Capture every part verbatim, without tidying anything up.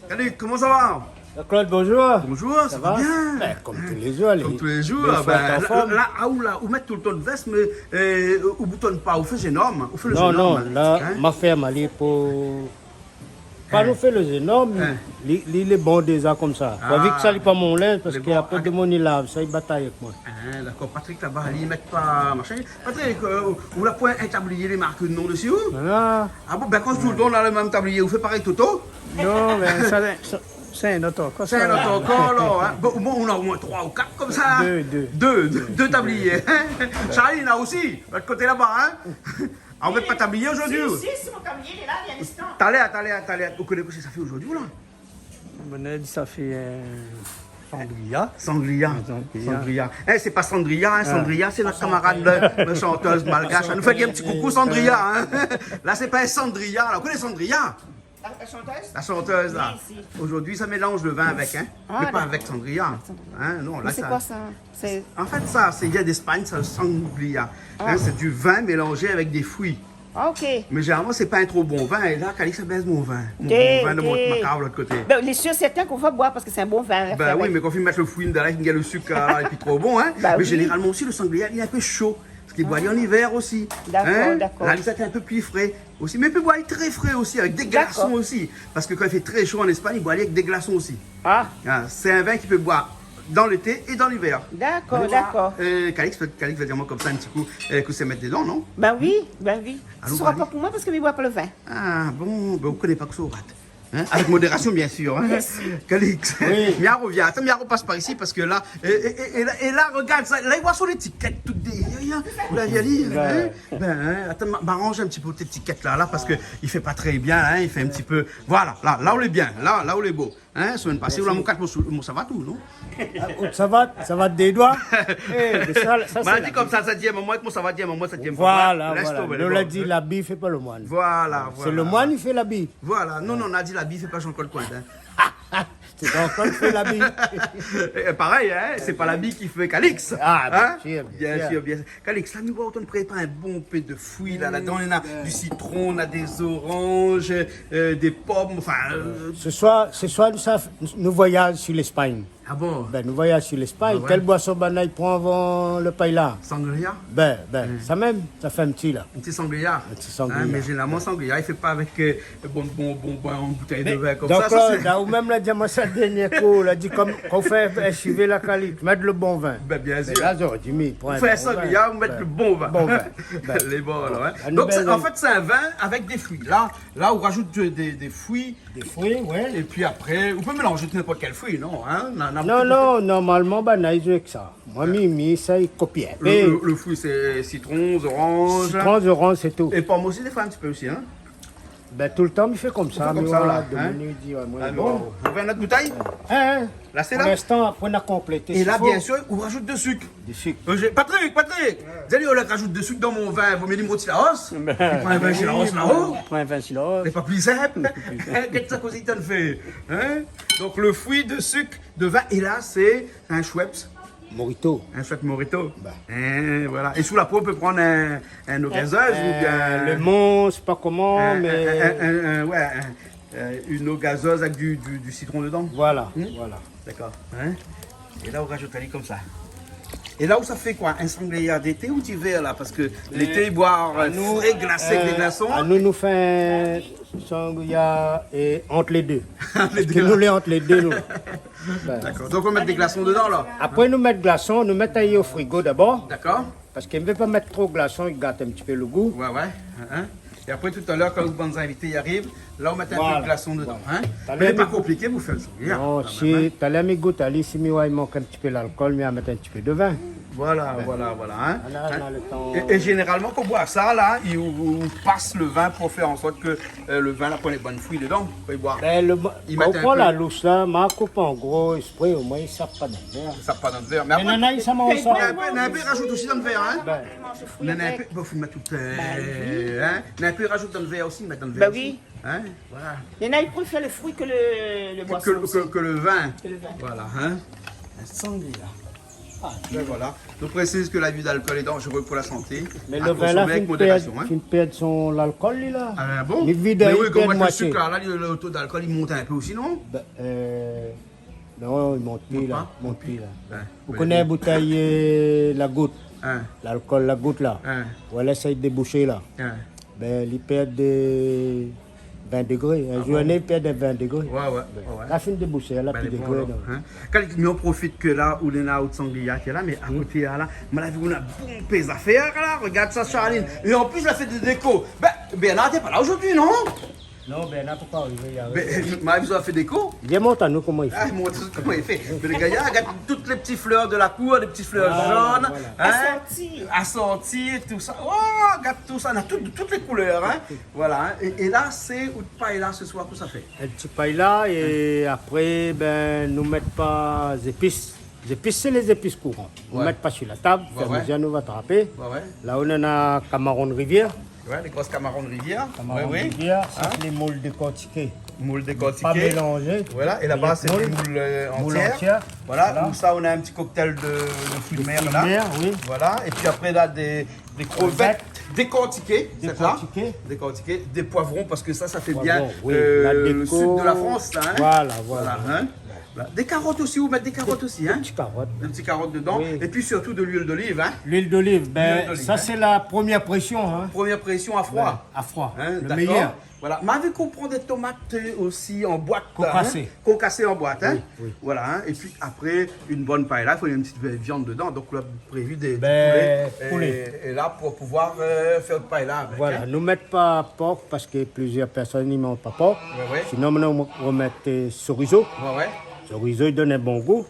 Salut, comment ça va ? Claude, bonjour. Bonjour, ça va bien ? Ben, comme tous les jours, allez. Comme tous les jours, ben, la, la, ah, ou la, ou mèt tout le tan de vès, mé, euh, ou boutonn pa, ou fé zénorm, ou fé le zénorm, hein ? Non, non, la, ma fèrm, alé pou pa nou fé le zénorm, li, li lé bon déza konmsa. Ah. Pourvu ke sa li pa mon linz, parske apré, demoun i lav sa, i batay avèk moin. Ah, dakor. Patrick laba, li mèt pa machin. Patrick, euh, ou la poin in tablié, lé mark non dési ou ? Ah bon, ben, kan tout le tan ou na le mèm tablié, ou fé parèy Toto ? Non, mé sa, sa, sé in ot ankor, sa. Sé in ot ankor, la, hein. Bon, bon, ou na omoin troi ou kat konmsa. Dé, dé. Dé, dé, dé tablié, hein. Charlie, li na osi, lot koté laba, hein. Ah, ou mèt pa tablié zordi, ou ? Si, si, si, mon tablié, li lé la, li lé a distan. Talèr, talèr, talèr. Ou koné kosa sa fé zordi, ou la ? Mon èd, sa fé, euh, sangria. Sangria. Sangria. Sangria. Eh, sé pa Sandria, hein, Sandria, sé nout kamarad, le, le shantèz malgash. Nou fé in ti koukou, Sandria, hein. La, sé pa Sandria, la. Ou koné Sandria ? La, la shantèz ? La shantèz, la. Oui, si. Zordi, sa mélanz le vin avèk, hein. Ah, dakor. Mé pa avèk sangria. Avèk sangria. Hein, non, la, sé koi sa ? Sé, an fèt, sa, sa i vien d'Espagne, sa, le sangria. Ah. Hein, sé du vin mélanzé avèk dé frui. Ah, ok. Mé zénéralman, sé pa in tro bon vin. É la, Calix la bès mon vin. Mon bon vin de Mont-Makar, lot koté. Ben, lé sir, sèrtin k'ou va boir parske sé in bon vin, an fèt. Ben oui, mé kan ou fine mèt le frui dedan, la, i gingn le sik, la, épi tro bon, hein. Ben oui. Mé zénéralman osi, le sangria, li lé in pé sho. Parske li boi ali an ivèr osi. Dakor, dakor. Hein ? La, li lé in pé pli fré osi. Mé i pé boir ali tré fré osi, avèk dé glason osi. Dakor. Parske kan i fé tré sho an Espagne, i boi ali avèk dé glason osi. Ah. Ah, sé in vin k'i pé boir dan lété é dan livèr. Dakor, dakor. Hein ? Euh, Calix, Calix va dir amoin konmsa in ti kou, euh, kosa mèt dedan, non ? Ben oui, ben oui. Alon, alé. Sa sra pa pou moin parske mi boi pa le vin. Ah bon, ben, ou koné pa kosa ou rat. Hein ? Avec modération, bien sûr, hein. Bien sûr. Calix, oui. Mi arvien. Atann, mi arpas par isi parske la, é, é, é, é la, é la, regard sa. La, i voi son létikèt tout dèrièr, hein. La, i di, hein. Ben, hein, atann, ma, ma ranz in ti pé out létikèt la, la, parske i fé pa tré bien, hein, i fé in ti pé, voilà, la, la ou lé bien, la, la ou lé bo. Hein, semèn pasé, ou la moukat mon sou-, mon savat, ou non ? Ah, out savat, savat dé doi. Eh, mé sa, sa, sé la di konmsa, sa di in moman, èk mon savat di in moman, sa di in moman. Voilà, voilà. Lès tomé, lé bon. Nou la di, labi i fé pa le moine. Voilà, voilà. Sé le moine i fé labi. Voilà. Non, non, nou la di labi i fé pa Jean-Claude Coindin. Sé Jean-Claude i fé labi. Eh, parèy, hein, sé pa labi ki fé Calix. Ah, bien sir, bien sir. Bien sir, bien sir. Calix, la, mi voi ou la prépar in bon pé de frui, la, ladan, néna du sitron, néna dé zoranz, euh, dé pom, anfin, euh. Se soir, se soir, nou sa, nou voyaz su l'Espagne. Ah bon ? Ben, nou voyaz su l'Espagne. Ah ouais. Kèl boison banna i pran avan le paella ? Sangria ? Ben, ben, sa mèm, sa fé in ti, la. In ti sangria. In ti sangria. Hein, mé zénéralman, sangria, i fé pa avèk, euh, Bon, bon, bon, bon, in boutèy de vin konmsa, sa, sé... Mé donk la, la, ou mèm la di amoin sa dèrnié kou, la di konm, kan ou fé in sivé la, Calix, mèt le bon vin. Ben, bien sir. Mé la, zordi, mi pran le bon vin. Ou fé in sangria, ou mèt le bon vin. Bon vin. Ben. Lé bon, alor, hein. Donk, sé, an fèt, sé in vin avèk dé frui. La, la, ou razout dé, dé, dé frui. Dé frui, ouais. Épi apré, ou pé mélanz ninport kèl frui, non, hein ? Non, non, normalman, banna i zoué èk sa. Moin, mi, mi sa i kopi in pé. Le, le, le frui, sé sitron, zoranz. Sitron, zoranz, sé tou. É pom osi, défoi, in ti pé osi, hein ? Ben, tout le tan, mi fé konmsa, mi voi la, hein ? Ou fé konmsa, demoun i di, ouais, moin, alor, bon. Ou vé in ot boutèy ? Hein, hein. La, sé la. Pou linstan, apré, nou la konplété. É la, bien sir, ou razout de sik. De sik. Euh, Patrick, Patrick, di ali, ou la razout de sik dan mon vin, vo mié li mont si Laos. Ben, li pran in vin si Laos, la-o. Li pran in vin si Laos. Lé pa pli sinp. Lé pa pli sinp. Hein, kèl sa kosa i tann fé, hein ? Donk, le frui, de sik, de vin, é la, sé in Schweppes. Mojito. In Schweppes mojito. Ben. Hein, voilà. É sou la po, ou pé pran in, in eau gazeuse, euh, oubien le mont, sé pa koman, mé in, in, in, ouais, in, euh, in eau gazeuse avèk du, du, du sitron dedan. Voilà, voilà. Dakor. Hein ? É la, ou razout ali konmsa. É la, ou sa fé koi ? In sangria d'été ou d'ivèr, la ? Parske lété, i boi, euh, fré, glasé, avèk dé glason. A nou, nou fé sangria é ant lé dé. Ant lé dé, la. Parske nou lé ant lé dé, nou. Ben. Dakor. Donk, ou mèt dé glason dedan, la. Apré, nou mèt glason, nou mèt ali o frigo dabor. Dakor. Parske mi vé pa mèt tro glason, i gat in ti pé le gou. Ouais, ouais. Hein, hein. É apré, talèr, kan bann zinvité i ariv, la, ou mèt in pé glason dedan, hein. Voilà. Mé lé pa konpliké pou fé sa, hein. Non, si, talèr, mi gout ali, si mi voi i mank in ti pé lalkol, mi sa mèt in ti pé de vin. Voilà, voilà, voilà, hein. Hein ? É, é zénéralman, kan ou boi sa, la, i, ou, ou pas le vin pou fé an sort ke, euh, le vin la pran lé bon frui dedan, kan i boi. Ben, le, kan ou pran la louss la, ma koup an gro, Apré, omoin, i sap pa dan vèr. I sap pa dan vèr. Mé apré, néna, néna, i sap an sa. Néna in pé, néna in pé i razout osi dan vèr, hein. Ben. Néna in pé, bon, fo mèt tout, euh, hein. Néna in pé i razout dan vèr osi, mèt dan vèr osi. Ben oui. Hein, voilà. Néna i préfèr le frui ke le, le boison osi. Ke, ke le vin. Ke le vin. Voilà, hein. In sangria. Ah, ben voilà. Nou présiz ke l'abus d'alcool est dangereux pour la santé. Mé lo vin la fine pèrd, fine pèrd son lalkol, li la. Ah bon ? Li vid, li pèrd moitié. Mé oui, konm moin, lo sik la, la, lo, lo to d'alkol i mont in pé osi, non ? Ben, euh, non, li mont pi la. Mont pi la. Ou koné in boutèy, euh, la gout. Lalkol la gout la. Voilà, sa i déboush la. Ben, li pèrd de vin dégré. In zourné, li pèrd de vin dégré. Ouais, ouais. La fine déboush la, pi dégré, donk. Kan nou profit ke la, ou néna out sangliya ki lé la, mé a koté la, ma la vi ou néna bonpé zafèr la. Regard sa, Charline. É an plis, la fé dé déko. Ben, Bernard té pa la zordi, non ? Non, Bernard, poukoi ? Ben, ma la vi sa fé déko. Li mont anou koman i fé. Ah, mont anou koman i fé. Mé lo gayar, regard tout lé ti flèr de la kour, lé ti flèr zone, hein, asorti, asorti, tout sa. Oh, regard tout sa, na tout, tout lé koulèr, hein. Voilà, hein. É, é la, sé out paella se soir, kosa ou fé ? In ti paella, é apré, ben, nou mèt pa zépis. Zépis, sé lé zépis kouran. Nou mèt pa si la tab, fé mizèr nou va trapé. La, ou néna kamaron de rivièr. Ouais, lé gro kamaron de rivièr. Kamaron de rivièr, sa sé lé moul dékortiké. Moul dékortiké. Pa mélanzé. Voilà, é laba, sé dé moul, euh, antièr. Moul antièr. Voilà, ousa ou néna in ti cocktail de, de fruits de mer, la. Fruits de mer, oui. Voilà, é pi apré, la, dé, dé krevèt dékortiké, sé sa ? Dékortiké. Dékortiké, dé poivron, parske sa, sa fé bien, euh, lo sud de la Frans, sa, hein. Voilà, voilà. Voilà, hein. Voilà. Dé karot osi, ou mèt dé karot osi, hein ? Dé ti karot. Dé ti karot dedan. Oui. É pi sirtou de luil d'oliv, hein ? Luil d'oliv, ben, sa sé la promièr présion, hein. Promièr présion a froi. Ouais, a froi. Hein, lo méyèr. Voilà. Ma la vi ou pran dé tomat, euh, osi an boit, hein, konkasé. Konkasé an boit, hein. Oui, oui. Voilà, hein. É pi apré, in bone paella, i fo in ti pé de viann dedan. Donk, ou la prévi dé, dé poulé. Ben, poulé. É, é la, pou pouvoir, euh, fé paella avèk, hein. Voilà, nou mèt pa pork parske plizièr pèrsone i manz pa pork. Ouais, ouais. Sinon, nou, nou mèt, euh, chorizo. Ouais, ouais. Chorizo, li donn in bon gou.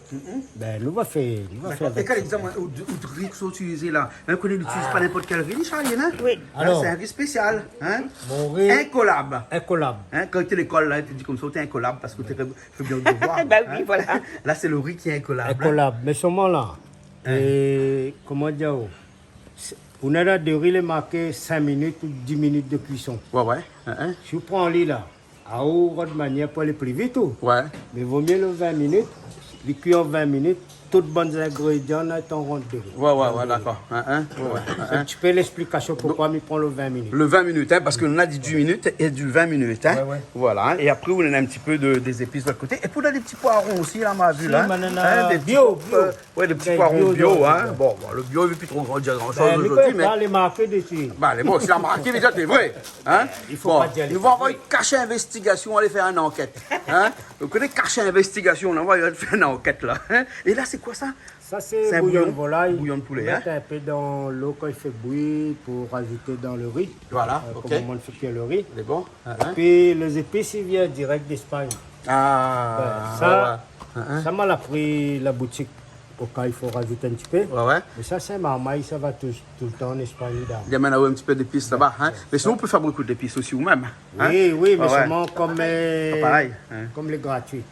Ben, nou va fé, nou va fé avèk sa. Dakor. É kèl égzanp, out, out ri ke ou itiliz la ? Hein, ou koné, ou itiliz pa ninport kèl ri, Charline, hein ? Oui. Alor, sé in ri spésial, hein ? Mon ri inkolab. Inkolab. Hein, kan ou té lékol la, té di konmsa, ou té inkolab parske ou té fé bien out dévoir, hein ? Ben oui, voilà. La, sé lo ri ki lé inkolab, hein ? Inkolab, mé solman la, euh, koman dir, sé, ou néna dé ri lé marké sink minit ou dis minit de kuison. Ouais, ouais. Hein, hein. Si ou pran ali la, a ou rod manièr pou alé pli vit, ou. Ouais. Mé vo myé lo vin minit, li kui an vin minit, tout bann zingrédian néna tan rant dedan. Ouais, ouais, ouais, dakor. Hein, hein. Ouais, ouais. Sé in ti pé lèksplikasion poukoi mi pran lo vin minit. Lo vin minit, hein, parske nou la di dis minit é di vin minit, hein. Ouais, ouais. Voilà, hein. É apré, ou néna in ti pé de, dé zépis de lot koté. É pi ou néna dé ti poiron osi, la, ma la vi, hein. Si, ma néna bio, bio. Euh, Ouais, dé ti poiron bio, hein. Bon, bon, lo bio, li vé pi tro gran, dir gran shoz zordi, mé lé marké dési. Ben, lé bon, si lé marké, lé vré, hein. Bon, nou va anvoy Cache Investigation alé fé in ankèt, hein. Ou koné Cache Investigation, nou va fé in ankèt la, hein. É la, sé koi sa ? Sa sé bouyon de volay. Bouyon de poulé, hein. Mèt in pé dan lo kan i fé bouyi pou razout dan lo ri. Voilà, OK. Koman i fé kui lo ri. Lé bon, hein. É pi, lé zépis i vien dirèk d'Espagne. Ah, ouais, ouais. Sa, ma la pri la boutik. Oka i fo razout in ti pé. Ouais, ouais. Mé sa, sé marmay, sa va tou, toultan an Espagne, la. Li amenn in ti pé zépis laba, hein. Mé sinon, ou pé fabrik out zépis osi ou mèm, hein. Oui, oui, mé solman konm, euh, pa parèy, hein, konm lé gratuit.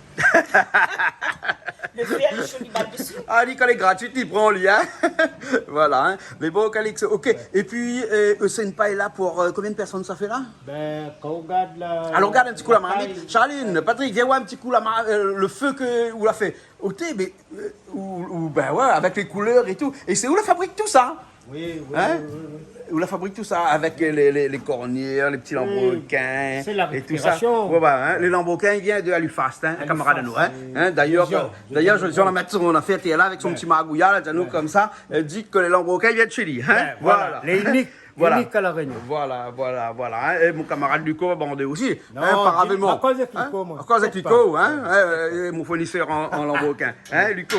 Lo fèr, lo sho, li bat dési. Ah, li, kan lé gratuit, li pran, li, hein. Voilà, hein. Mé bon, Calix, OK. Ouais. É pi, euh, sé in paella pou, euh, konbien de pèrsone sa fé la ? Ben, kan ou gard la, alor, gard in ti kou la marmit. Charline, Patrick, vien voir in ti kou la mar-, euh, lo fé ke ou la fé. Oté, mé, euh, ou, ou, ben ouais, avèk lé koulèr é tou. É sé ou la fabrik tout sa ? Oui, oui, oui, oui. Ou la fabrik tout sa avèk lé, lé, lé kornièr, lé ti lambrokin é tout sa. Oui, sé la rékipérasion. Ouais, ouais, hein, lé lambrokin i vien de Alufast, hein, in kamarad anou, hein. Alufast, oui. Hein, dayèr, dayèr, Jean, Jean la mèt son afèr, té la, avèk son ti magouyar la, di anou konmsa, euh, di ke lé lambrokin i vien de shé li, hein. Ouais, voilà. Lé inik. Voilà. Inik a La Rényon. Voilà, voilà, voilà, hein. É mon kamarad Luco va bandé osi, hein, paralèlman. Non, akoz avèk Luco, moin. Akoz avèk Luco, hein, euh, mon fournisseur en, en lambrokin, hein, Luco.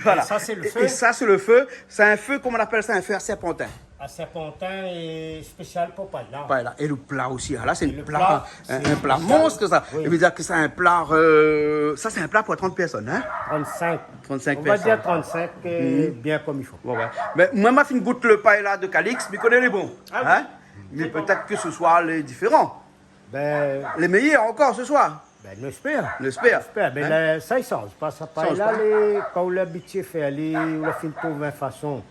Voilà. É sa, sé lo fé. É sa, sé lo fé. Sé in fé, koman i apèl sa, in fé a serpantin. A serpantin é spésial pou paella. Paella. É lo pla osi, ah, la, sé in pla, in, in pla monstr, sa. Oui. I vé dir ke sé in pla, euh, sa, sé in pla pou trant pèrsone, hein. Trant-sink. Trant-sink pèrsone. On va dir trant-sink, euh, bien konm i fo. Ouais, ouais. Mé moin, ma fine gout lo paella de Calix, mi koné lé bon. Ah oui. Hein ? Mé pétèt ke se soir lé diféran. Ben, lé méyèr ankor se soir. Ben, nou éspèr. Nou éspèr. Nou éspèr. Hein ? Mé la, sa i sanz pa, sa paella, lé, kan ou la abitié fé, lé, ou la fine trouv in fason.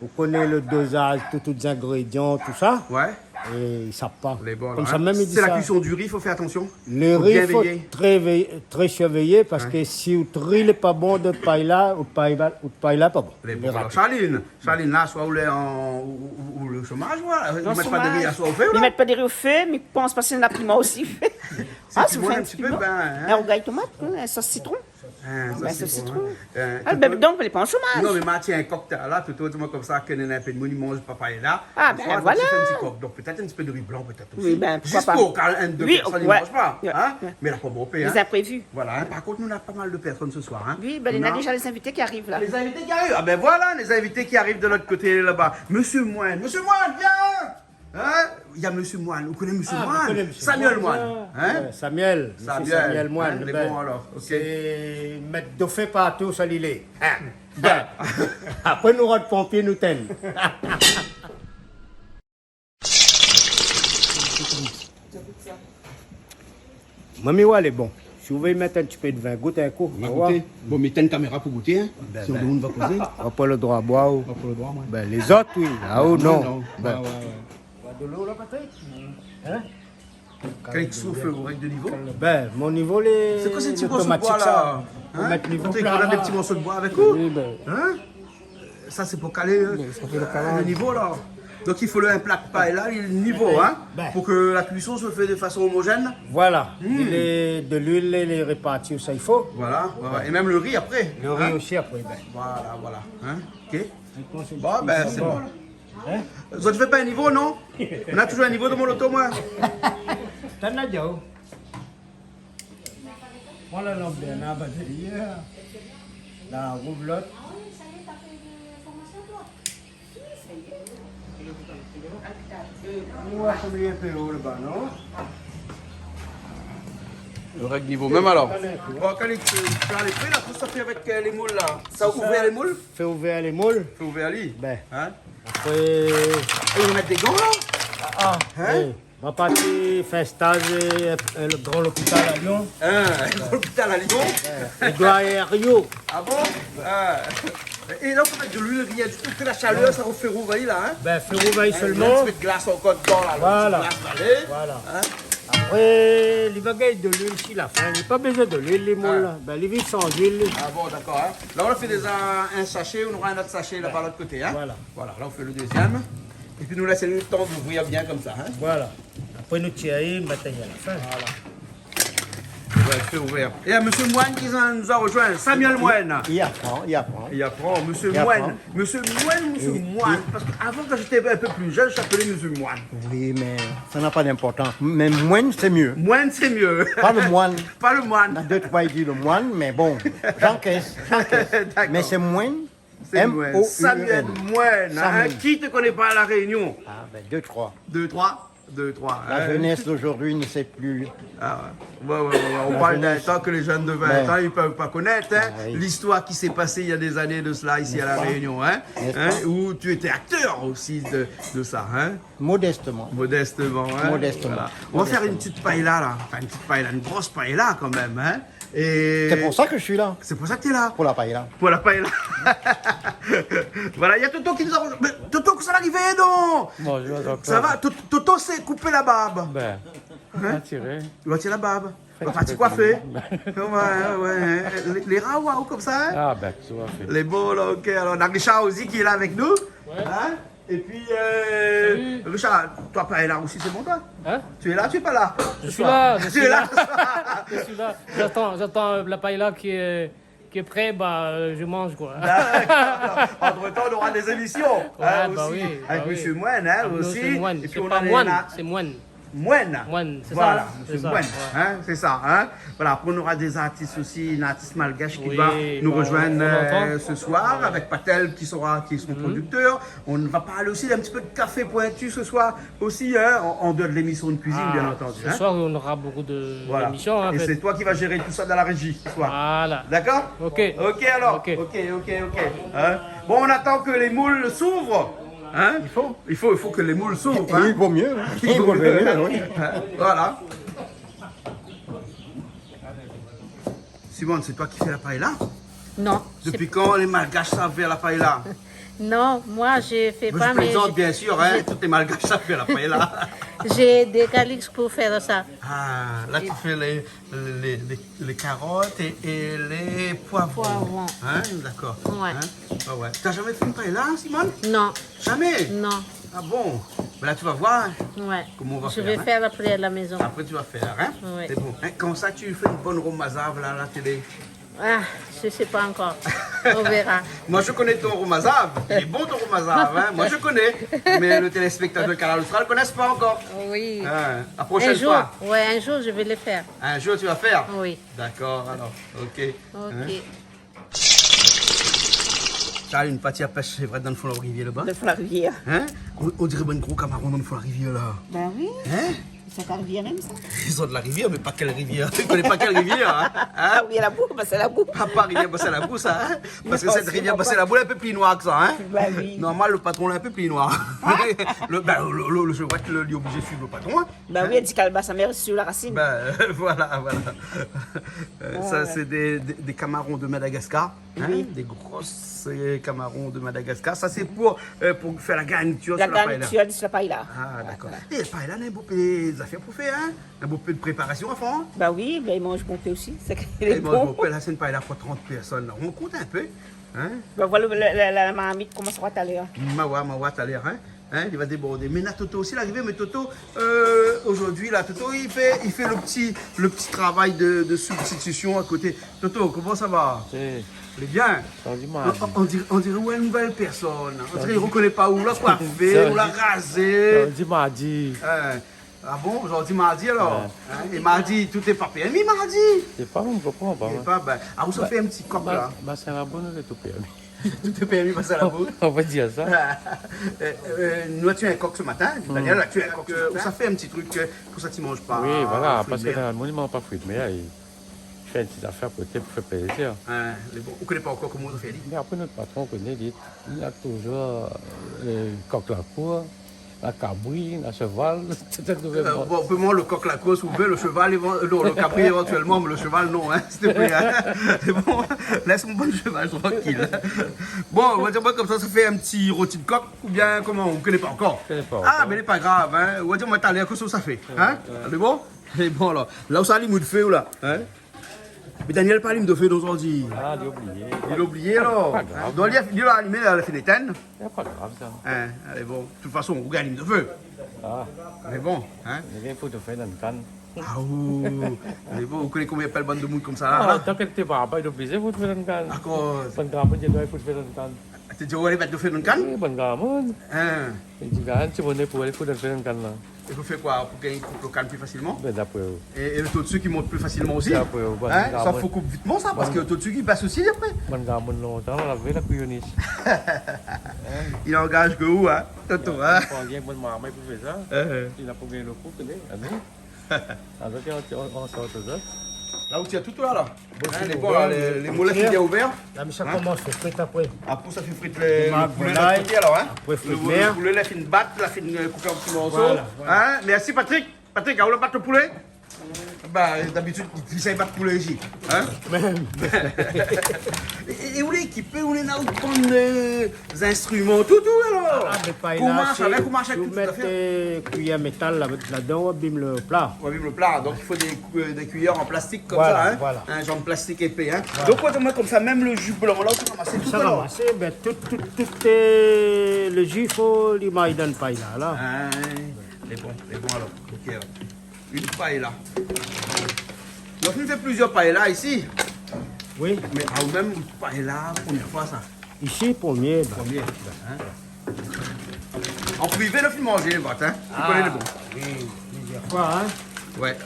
Ou koné lo dozaz, tout, tout zingrédian, tout sa. Ouais. É i sap pa. Lé bon, la, hein. Konmsa mèm, i di sa. C'est la cuisson du riz, faut faire attention. Lo ri, fo bien veiller. Faut très veiller, très surveiller, parske si out ri lé pa bon, out paella, out paella, out paella lé pa bon. Lé bon, la. Charline, Charline, la, soi ou lé an, ou, ou, ou lo shomaz, ou, euh, i mèt pa de ri, soi ou fé, ou la ? I mèt pa de ri o fé, mé i pans pa si néna piman osi. Si, ah, piman, in ti pé, ben, hein. In rougay tomat, hein, in sos sitron. Hein, sos sitron, hein. Ah, ben, donk, lé pa an shomaz. Non, mé ma tienbo in kok la, tout otroman konmsa, ke néna in pé d'moun i manz pa paella. Ah, ben, voilà. Soi, donk, i fé in ti kok. Donk, pétèt in ti pé de ri blan, pétèt osi. Oui, ben, pourquoi pas. Zis pou kan inn dé pèrsone i manz pa, hein. Ouais, ouais. Mé la pa bon, hein. Les imprévus. Voilà, hein. Par kont, nou na pa mal de pèrsone se soir, hein. Oui, ben, néna déza lé zinvité ki ariv, la. Lé zinvité ki ariv. Ah, ben voilà, lé zinvité ki ariv de lot koté, laba. Mésyé Moine. Mésyé Moine, vien ! Hein ? Néna Mésyé Moine. Ou koné Mésyé Moine ? Ah, mi koné Mésyé Moine. Samuel Moine. Hein ? Ouais, Samuel. Mésyé Samuel Moine, hein, lé bon, alor. OK. Sé mèt dofé partou, sa li lé. Hein ? Ben, apré nou rod ponpié, nou tinn. Moin, mi oi lé bon. Si ou vé mèt in ti pé de vin, gout in kou. Nou va gouté. Bon, mé tinn kaméra pou gouté, hein. Ben, si demoun va kozé. Ou na pa lo droi boir, ou. Pa pou lo droi, moin. Ben, lézot, oui. Ah, ou non. Non, non. Ben. Ouais, ouais, ouais. Ou na de lo la, Patrick ? Hein ? Kèl souf, ou règ de nivo ? Ben, mon nivo lé otomatik, sa. Sé koi, sé ti morso d'boi la ? Hein ? Fo mèt nivo pla, la. Patrick, ou na dé ti morso d'boi avèk ou ? Oui, ben. Hein ? Sa, sé pou kalé, euh, lo nivo, la. Donk, i fo lo, in pla paella, li lé nivo, hein, pou ke la kuison se fé de fason omojèn. Voilà. Hmm. Lé, de luil, lé, lé réparti ousa i fo. Voilà, ouais, ouais. É mèm lo ri apré. Lo ri osi apré, ben. Voilà, voilà. Hein ? OK. Bon, ben, sé bon, la. Hein ? Zot i fé pa in nivo, non ? Nou na touzour in nivo dan mon loto, moin. Tann la, Diao. Pran la lanp dèryèr, la, ba dèryèr. La, rouv lot. Nou va fé in pé lo laba, non ? Lo règ nivo mèm, alor. Bon, kan li, euh, kan lé pré, la, kosa ou fé avèk, euh, lé moul, la ? Sa, ou ouvèr lé moul ? Fé ouvèr lé moul. Fé ouvèr li. Ben. Hein ? Apré, é, i mèt dé gan, la ? Ah, ah. Hein ? É, ma parti fé in staz, euh, euh, lo gran lopital a Lyon. Hein, gran lopital a Lyon ? Ouais. Édouard Herriot. Ah bon ? Ah. É la, ou pé mèt de luil, rien ditou, ke la shalèr, sa i fé rouv ali, la, hein ? Ben, fé rouv ali solman. Hein, in ti pé de glas ankor dedan, la, lo ti glas, alé. Voilà. Voilà. Hein ? Apré, li va gingn de luil si la fin. Li pa bézoin de luil, lé moul, la. Ah. Ben, li viv san luil, li. Ah bon, dakor, hein. La, nou la fé déza in sashé, nou nora in lot sashé laba, lot koté, hein. Voilà. Voilà, la, nou fé lo dézyèm. Épi, nou lès lo tan d'ouvrir bien konmsa, hein. Voilà. Apré, nou tir ali, nou va tègn a la fin. Voilà. Ouais, fé ouvèr. É, euh, Mésyé Moine ki nou a rozoinn. Samuel Moine. I, i aprann, i aprann. I aprann, Mésyé Moine. Mésyé Moine, Mésyé Moine. Parske avan, kan mi lété in pé pli jenn, mi apèl Mésyé Moine. Oui, mé sa na pa d'importans. Mé Moine, sé myé. Moine, sé myé. Pa lo moine. Pa lo moine. Na dé, troi i di lo moine, mé bon, j'encaisse, j'encaisse. Dakor. Mé sé Moine. Sé Moine. M O U N. Samuel Moine, hein. Samuel. Qui te connaît pas à La Réunion ? Ah, ben, dé, troi. Dé, troi. Dé, troi, hein. La jeunesse d'aujourd'hui ne sait plus. Ah, ouais. Ouais, ouais, ouais, ouais. La jeunesse. On parle d'un temps que les jeunes de vingt ans, ils peuvent pas connaître, hein. Ah oui. L'histoire qui s'est passée il y a des années de cela ici à La Réunion, hein. N'est-ce pas ? N'est-ce pas ? Hein, où tu étais acteur aussi de, de ça, hein. Modestement. Modestement, hein. Modestement. Voilà. On va faire une petite paella, là. Enfin, une petite paella, une grosse paella quand même, hein. Et c'est pour ça que je suis là. C'est pour ça que t'es là. Pour la paella. Pour la paella. Voilà, il y a Toto qui nous a rejoint. Mais Toto, kosa la arivé, non ? Bonjour, Toto. Ça va ? Toto, Toto s'est coupé la barbe. Ben, hein ? Ou la tir la barbe. Ou la parti koifé. Ben. Ouais, ouais, ouais. Lé, lé ra, ouais, konmsa, hein ? Ah, ben, tout à fait. Lé bo, la, OK. Alor, nou na Richard osi ki lé la avèk nou. Ouais. Hein ? Épi, euh, Richard, toi, paella aussi, c'est bon, toi ? Hein ? Tu es là, tu es pas là ? Je suis là, je suis là. Tu es là ce soir. Je suis là. J'attends, j'attends, euh, la paella qui est, qui est prête, bah, euh, je mange, quoi. D'accord. Entre-temps, on aura des émissions, hein, aussi, avec Monsieur Moine, hein, aussi. Ouais, bah oui, bah oui. Avec Monsieur Moine. Et puis, c'est pas Moine, c'est Moine. Moine. Moine, c'est ça, hein ? Voilà, Monsieur Moine, hein, c'est ça, hein. Voilà, après, on aura des artistes aussi, une artiste malgache qui va nous rejoindre, euh, ce soir, avec Patel qui sera, qui est son producteur. Oui, on entend. Ouais. On va parler aussi d'un petit peu de Café Pointu ce soir aussi, hein, en, en dehors de l'émission de cuisine, bien entendu, hein. Ah, ce soir, on aura beaucoup de, d'émissions, hein, en fait. Voilà. Et c'est toi qui vas gérer tout ça dans la régie ce soir. Voilà. D'accord ? OK. OK, alors. OK. OK, OK, OK. Hein ? Bon, on attend que les moules s'ouvrent. Hein ? Il faut. Il faut, il faut que les moules s'ouvrent, hein. Et il vaut mieux, hein. Il vaut mieux, oui. Hein ? Voilà. Simone, c'est toi qui fais la paella ? Non, c'est... Depuis quand les Malgaches savent faire la paella ? Non, moi, je fais pas, mais je plaisante, bien sûr, hein. Tout lé Malgash i fé la paella. J'ai des Calixtes pour faire ça. Ah, là, tu fais les, les, les, les carottes et, et les poivrons. Poivrons. Hein, d'accord. Ouais. Hein ? Ah ouais. T'as jamais fait une paella, Simone ? Non. Jamais ? Non. Ah bon ? Ben là, tu vas voir, hein, comment on va faire, hein. Ouais. Je vais faire après à la maison. Après, tu vas faire, hein ? Ouais. C'est bon. Hein, comme ça, tu fais une bonne romazav, là, à la télé. Ah, je sais pas encore. On verra. Moi, je connais ton romazav. Il est bon, ton romazav, hein. Moi, je connais. Mais le téléspectateur de Kanal Austral ne connaît pas encore. Oui. Hein, la prochaine fois. Un jour, ouais, un jour, je vais le faire. Un jour, tu vas faire ? Oui. D'accord, alors. Ok. Ok. Hein ? Sa, une partie à pêche, c'est vrai, dans le fond de la rivière là-bas. Dans le fond de la rivière. Hein ? On, on dirait un gros camaron dans le fond de la rivière, là. Ben oui. Hein ? Sa, la rivière même, ça. Ils ont de la rivière, mais pas quelle rivière. Tu connais pas quelle rivière, hein ? Hein ? Ah oui, la boue, ben c'est la boue. Ah, pas rivière, ben c'est la boue, ça, hein ? Parce que cette rivière, ben c'est la boue, un peu plus noire que ça, hein ? Ben oui. Normal, le patron, là, un peu plus noir. Le, ben, le, le, le, je vois que le, il est obligé de suivre le patron, hein ? Ben oui, elle dit qu'elle bat sa mère sur la racine. Ben, euh, voilà, voilà. Euh, ça, c'est des, des, des camarons de Madagascar. Hein, des grosses, euh, camarons de Madagascar. Ça, c'est pour, euh, pour faire la garniture sur la paella. La garniture sur la paella. Ah, d'accord. Voilà. Eh, paella, néna bonpé zafèr pou fé, hein. Néna bonpé de préparation avan, hein. Bah oui, ben, i manz bonpé osi. Sé ke... Eh, i manz bonpé, la, sé in paella pou trant pèrsone, la. On compte un peu, hein. Ben voilà, la, la, la marmit i komans a rouy talèr. Ma oir, ma oir talèr, hein. Hein, il va déborder. Mais là, Toto aussi, il est arrivé. Mais Toto, euh, aujourd'hui, là, Toto, il fait, il fait le petit, le petit travail de, de substitution à côté. Toto, comment ça va ? Eh. Lé bien ? Sa di mardi. On, on dirait, on dirait ou lé in nouvèl pèrsone. On dirait i rekoné pa ou, ou la koifé, ou la razé. Sa di mardi. Hein. Ah bon, aujourd'hui mardi alors ? Ouais. Hein ? Et mardi, tout est pas permis mardi ? Sé pa, mi konpran pa, hein. Sé pa, ben, ah, ou sa fé in ti kok, la. Ba, ba, sé la bonn, tout est permis. Tout est permis, ba, sé la bonn. On va dire ça. Euh, euh, nou la tié in kok ce matin. Daniel la tié in kok ce matin. Ou sa fé in ti truk, euh, pou sa ti manz pa fruit de mer. Oui, voilà, parce que dans le monument, pas fruit de mer, il fait une petite affaire à côté pour faire plaisir. Hein, mé bon, ou koné pa ankor koman ou sa fé, li. Mais après, notre patron connaît, il dit, il a toujours, euh, coq la cour. Na kabri, na sheval, sé tout nouvel. Euh, bon, pou moin, le coq la cour, si ou vé, le sheval, évan-, non, le kabri éventuellement, mais le sheval, non, hein, s'il te plaît, hein. Sé bon, lès mon bann sheval trankil. Bon, on va dire, moin, konmsa, sa fé in ti roti de kok, oubien koman, ou koné pa ankor. Koné pa ankor. Ah, mé lé pa grav, hein. On va dire, moin, talèr, kosa ou sa fé, hein. Ouais, ouais. Lé bon ? Lé bon, alor. La ou sa alim out fé, ou la, hein ? Mé Daniel la pa alim de fé, donk, zordi. Ah, li la oublié. Li la oublié, alor. Pa grav. Donk, li la, li la alimé, la, la fine étinn. Lé pa grav, sa. Hein, alé, bon. De tout fason, ou gingn alim de fé. Ah. Mé bon, hein. Mé bien, i fo de fé dann kann. Ah, ou. Mé bon, ou koné konbien i apèl bann demoun konmsa, la, hein ? Ah, tan ke té pa, pa de plizir, i fo de fé dann kann. D'accord. Bann gramoun, i di, i fo de fé dann kann. Té di, ou alé mèt de fé dann kann ? Oui, bann gramoun. Hein. I di, gingn, si moné pou alé fo de fé dann kann, la. I fo fé koi ? Pou gingn koup le kann pli fasilman ? Ben, d'apré ou. É, é le to de sik i mont pli fasilman osi ? D'apré ou, bann gramoun. Hein ? Sa fo koup vitman sa, parske le to de sik i bès osi apré. Bann gramoun lontan, la, la vé la kouyonis. Hein ? I angaz ke ou, hein, Toto, hein ? Pran bien bann marmay pou fé sa. Hein, hein. I na pou gingn le kou, koné, hein, non ? Alor, on, on, on sort sa. La ou tir tout la, la. Bon, hein, sé lé bon, la, lé, lé molé lé bien ouvèr. La, mi sa komans fé frit apré. Apré, sa fé frit le, le poulé de l'ot koté, alor, hein. Apré, frit mer. Le, le poulé, la fine bat, la fine, euh, koup an ti morso. Voilà, voilà. Hein ? Mèrsi, Patrick. Patrick, ou la bat le poulé ? Ba, d'abitid, li, li sa bat poulé isi. Hein ? Mèm. É, é ou lé ékipé, ou néna out bann, euh, zinstriman, tout, tout, alor. Ah, mé pa... Koman sa, avèk, koman sa, tout zafèr ? Mèt, euh, kuiyèr métal la, ladan, ou abim le pla. Ou abim le pla, donk i fo dé ku-, dé kuiyèr an plastik konmsa, hein. Voilà, voilà. In zanr de plastik épé, hein. Voilà. Donk, otroman, konmsa, mèm le ji blan, la, ou sa ramas tout, alor. Sa ramas, ben, tout, tout, tout, euh, le ji, fo li may dann paella, la. Ah, lé bon, lé bon, alor. Ok, alor. Une paella. Nou la fine fé plizièr paella isi. Oui. Mé aou mèm, paella, promié foi sa. Isi, promié, ba. Promié, hein. An privé, nou la fine manzé, bat, hein. Ou koné le bon. Ah, oui, plizièr foi, hein. Ouais.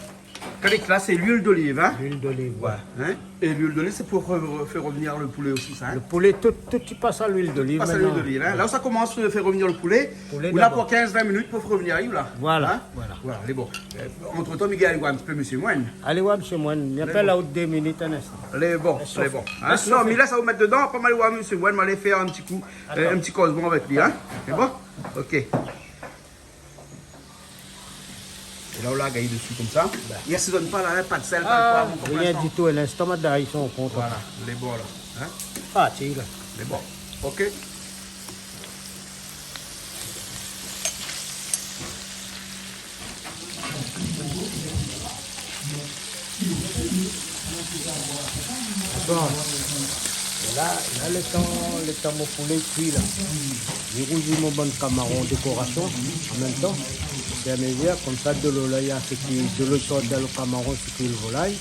Kan lé klas, sé luil doliv, hein. Luil doliv, ouais. Hein. É luil doliv, sé pou re-, re-, fé revnir le poulé osi, sa, hein ? Le poulé, tout, tout i pas a luil doliv. Tout i pas a luil doliv, hein. Voilà. La ou sa komans fé revnir le poulé, ou la pou kinz vin minit pou fé revnir, la. Voilà, voilà. Hein ? Voilà, lé bon. Euh, antretan, Miguel, alé oir in ti pé Mésyé Moine. Alé oir Mésyé Moine. Mi apèl aou dé minit, in instan. Lé bon, lé bon. Hein ? Non, mé la, sa ou mèt dedan, apré, mi alé oir Mésyé Moine, mi alé fé in ti kou, euh, in ti kozman avèk li, hein. Lé bon ? Ok. É la, ou la gingn desi konmsa. Ba. I asézone pa la, hein, pa de sèl, pa de poiv, rien ditou. Pou linstan, ma d'ay son kont. Voilà, lé bon la. Hein ? Ah, ti la. Lé bon. Ok. Bon. La, la, lo tan, lo tan mon poulé i kui la. Mi rouzi mon bann kamaron dékorasion an mèm tan. Ofiramezir, konmsa, dolo la, i a sak i, dolo i sort dan lo kamaron, sak i lo volay.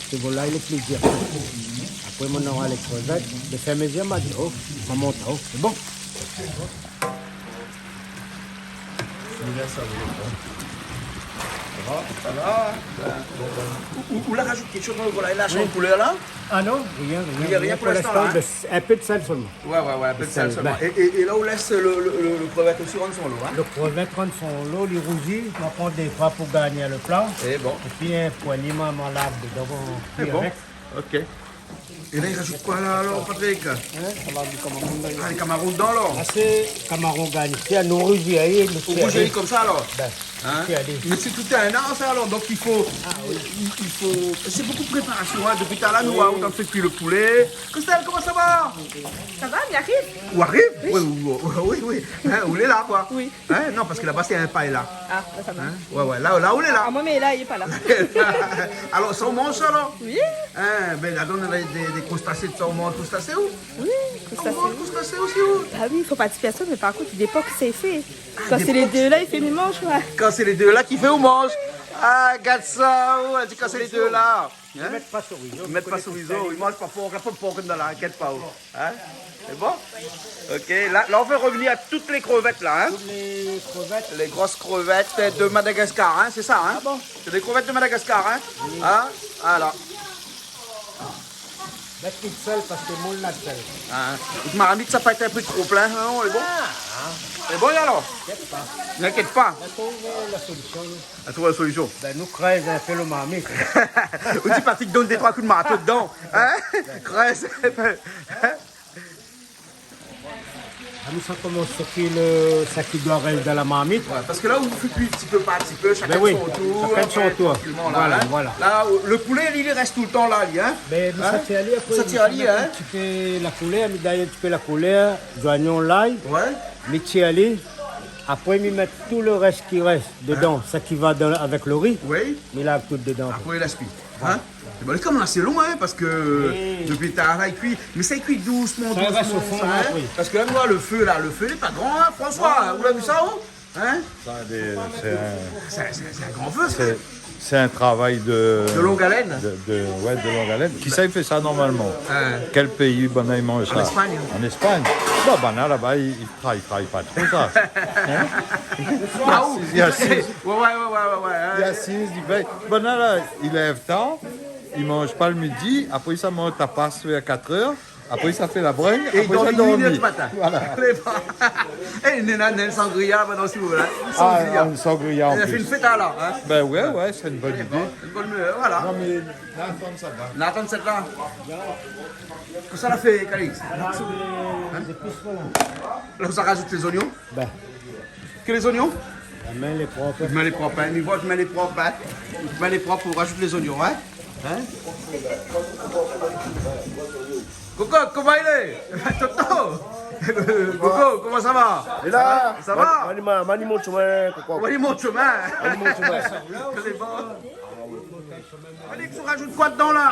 Sé volay lo pli dir. Apré, mon nora lé krévèt. Ofiramezir, ma di, oh, ma mont, oh, sé bon. Sa va, sa va. Ou, ou, ou la rajout kékshoz dan lo volay la, oui, shanj koulèr la ? Ah non, rien, rien, rien pou linstan la, hein ? Pou linstan, in pé d'sèl solman. Ouais, ouais, ouais, in pé d'sèl solman. D'sèl, bin. É, é, é la, ou lès lo, lo, lo, lo krévèt osi rann son lo, hein ? Lo krévèt rann son lo, li rouzi, ma pran dé troi pou garni lo pla. É bon. Épi in pogné, ma, ma lav dedan, pou kui avèk. É bon. Ok. É la, i rajout koi la, alor, Patrick ? Hein, sa va, dé kamaron la. Ah, lé kamaron dedan, alor ? Ah, sé kamaron garni. Tiens, nou rouzi ali, nou rouzi ali konmsa, alor ? Bin, hein ? Tiens, alé. Mé sé tout in ar, sa, alor. Donk, i fo, ah, oui, i, i fo, sé bonpé d'préparasion, hein. Dopi talèr, nou, oui, ou antrinn kui lo poulé. Christelle, koman sa va ? Sa va, mi ariv. Ou ariv ? Oui. Oui, oui, oui, oui. Hein, ou lé la, koi. Oui. Hein ? Non, parske laba, sé in paella. Ah, la, sa va. Hein ? Ouais, ouais, la, la, ou lé la. Ah, moin, mé la, li lé pa la. Alor, sa ou manz, sa, alor ? Oui. Hein, bin, la, nou na dé, dé krostasé, tousa, ou manz krostasé, ou ? Oui, krostasé. Ou manz krostasé osi, ou ? Ah oui, i fo pa di pèrsone, mé par kont, i dépan kisa i fé. Ah, kan sé lé dé la i fé, mi manz, moin. Kan sé lé dé la ki fé, ou manz. Ah, gard sa, ou, èl i di kan sé lé dé la. Hein ? Mèt pa shorizo. Mèt pa shorizo, i manz pa pork, la pa pork dan la, inkièt pa, ou. Hein ? Sé bon ? Ok, la, la, ou fé revnir tout lé krévèt la, hein ? Tout lé krévèt. Lé gro krévèt de Madagascar, hein, sé sa, hein ? Ah bon ? Sé dé krévèt de Madagascar, hein ? Oui. Hein ? Voilà. Mèt in sèl parske moul na d'sèl. Hein ? Out marmit, sa pa èt in pé tro plin, hein, lé bon ? Ah, hein. Lé bon, alor ? Inkièt pa. Inkièt pa. La trouv la solision, nou. La trouv la solision. Bin, nou krèz in pé lo marmit. Ou di Patrick i donn dé troi kou d'marto dedan, hein ? Krèz in pé. Hein ? Ah, nou sa komans soké lo, sak i doi rès dan la marmit. Ouais, parske la, ou fé kui ti pé par ti pé, shakinn son tour. Bin oui, shakinn son tour. Apré, trankilman, la, hein. Voilà, voilà. La, lo poulé, li, li rès toultan la, li, hein ? Bin, mi sa tir ali, apré, mi sa mèt in ti pé la koulèr, mi done in ti pé la koulèr, zoignon, lay. Ouais. Mi tir ali, apré, mi mèt tout lo rès ki rès dedan, hein, sak i va dan, avèk lo ri. Oui. Mi lav tout dedan. Apré, lès kui. Voilà. Hein ? É bin, lé kan mèm asé lon, hein, parske dopi talèr la, i kui. Mé sa i kui dousman, dousman, sa, hein. Sa i va sofon, oui. Parske la, nou voi lo fé, la, lo fé lé pa gran, hein, François, ou la vi sa, ou ? Hein ? Sa, sé, sé in, sé, sé, sé in gran fé, sa. Sé, sé in travay de, de longue haleine. De, de, ouais, de longue haleine. Kisa i fé sa normalman ? Hein. Kèl péi banna i manz sa ? An Espagne. An Espagne. Bon, banna laba, i, i travay, i travay pa tro sa. Hein ? Ah, ou ? I asiz, i asiz. Ouais, ouais, ouais, ouais, ouais, ouais, hein. I asiz, i vèy. Banna la, i lèv tar, i manz pa lo midi, apré sa manz tapas vèr katr èr, apré sa fé la brèng, é apré sa dormi. Voilà. Lé pa, é, néna, néna in sangria, mintnan, si ou vé, hein. Ah, sangria. In sangria an plis. La fé in fèt, alor, hein. Bin ouais, ouais, sé in bone idé. Lé bon, in bone, euh, voilà. Non, mé la, atann, sa va. La, atann, sa va. Kosa la fé, Calix ? Hein ? La, ou sa rajout lé zoignon ? Bin. Ke lé zoignon ? La min lé prop. Out min lé prop, hein. Mi voi out min lé prop, hein. Out min lé prop pou rajout lé zoignon, hein. Hein ? Koko, koman i lé ? Toto ! Koko, koman sa va ? Lé la. Sa va ? Mani, mani, mani mont shomin, Koko. Mani mont shomin. Mani mont shomin. Lé bon. Calix, ou rajout koi dedan, la ?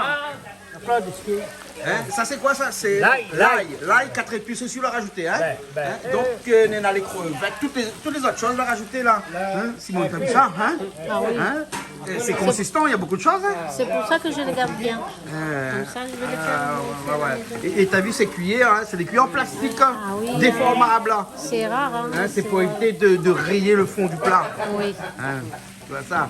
Hein, sa sé koi sa ? Sé lay, lay. Lay, lay, kat zépis osi ou la rajouté, hein ? Bin, bin. Hein ? Donk, euh, néna lé krevèt, tout lé, tout lé zot shoz ou la rajouté la. Hein ? Simon, ou la vi sa, hein ? Ah oui. Hein ? É sé konsistan, néna bonpé de shoz, hein ? C'est pour ça que je le garde bien. Euh, comme ça, je vais le faire, ah, ouais, ouais. É, é ou la vi, sé kuiyèr, hein ? Sé dé kuiyèr an plastik, hein ? Ah oui. Déformab, hein ? C'est rare, hein ? Hein, sé pou évité de, de rayé lo fon du pla. Oui. Hein ? Voilà sa.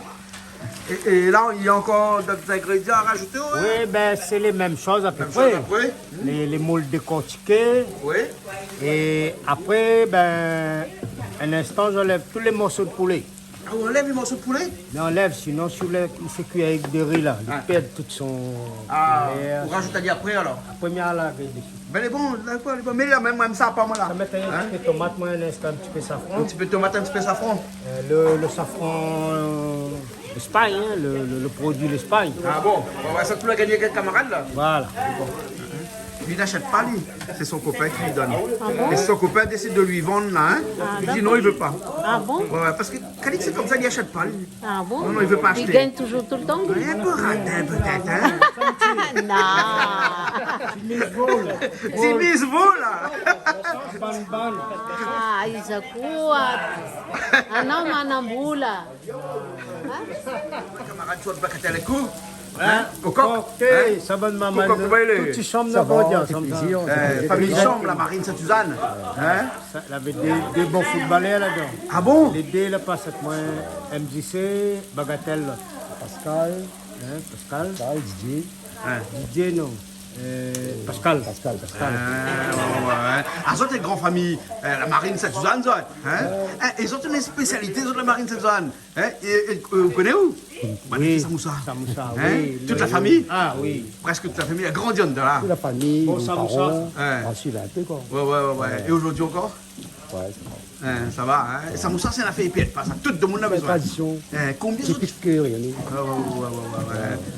É, é la, néna ankor dot zingrédian a rajouté, ouais ? Oui, bin, sé lé mèm shoz a pé pré. Mèm shoz apré. Lé, lé moul dékortiké. Oui. É apré, bin, in instan, mi anlèv tout lé morso de poulé. Ah, ou anlèv lé morso de poulé ? Mi anlèv, sinon, si ou lès, i fé kui avèk de ri, la, li pèrd tout son koulèr. Ah, ou rajout ali apré, alor ? Apré, mi lav dési. Bin, lé bon, dakor, lé bon. Mé la, mèm, mèm sa, pa moin la. Sa mèt in ti pé tomat, moin, in instan, in ti pé safran. In ti pé tomat, in ti pé safran. Euh, lo, lo safran, euh, Espagne, hein, lo, lo, lo produi Espagne. Ah bon ? Bon, bin, sa, ou la gingn èk kamarad, la ? Voilà. Li ashèt pa, li. Sé son kopin ki li donn. Ah bon ? É si son kopin désid de li vann, la, hein, li di non, li vé pa. Ah bon ? Ouais, ouais, parske Calix, sé konmsa, li ashèt pa, li. Ah bon ? Non, non, li vé pa ashté. Li gingn touzour toultan, li ? Ouais, in pé radin, pétèt, hein ? Non. Ti miz vo, la. Ah, Izakou, ah. Ah non, man, an boula. Hein ? Kamarad, sort Bagatèl, ékout. Hein ? Kokok. Kokok, hein ? Sa bann maman, tout ti shanm la, sa va, sa fé plézir. Eh, famiy Shanm, la Marine Sainte-Suzanne. Hein ? Sa, lavé dé, dé bon footballeur ladan. Ah bon ? Lé dé la pas èk moin, M J C, Bagatèl. Pascal. Hein, Pascal. Pascal, Didier. Hein ? Didier, non. Euh, Pascal. Pascal, Pascal. Ah, ouais, ouais, ouais. Ah, zot lé gran famiy, euh, la Marine Sainte-Suzanne, zot, hein ? Hein, é zot néna in spésialité, zot, la Marine Sainte-Suzanne. Hein ? É, é, euh, ou koné ou ? Oui, samoussa. Samoussa, hein ? Oui, tout la famiy ? Ah, oui. Prèsk tout la famiy la grandi andan la. Tout la famiy, bon, mé samoussa, paran, hein, pa sir, in pé, koi. Ouais, ouais, ouais, ouais. É zordi ankor ? Ouais, sa va. Hein, sa va, hein ? É samoussa, sé in nafèr i pèrd pa, sa. Tout demoun la bezoin. Tradision. Hein, konbien zot... Tipik, euh, rényoné. Ouais, ouais, ouais.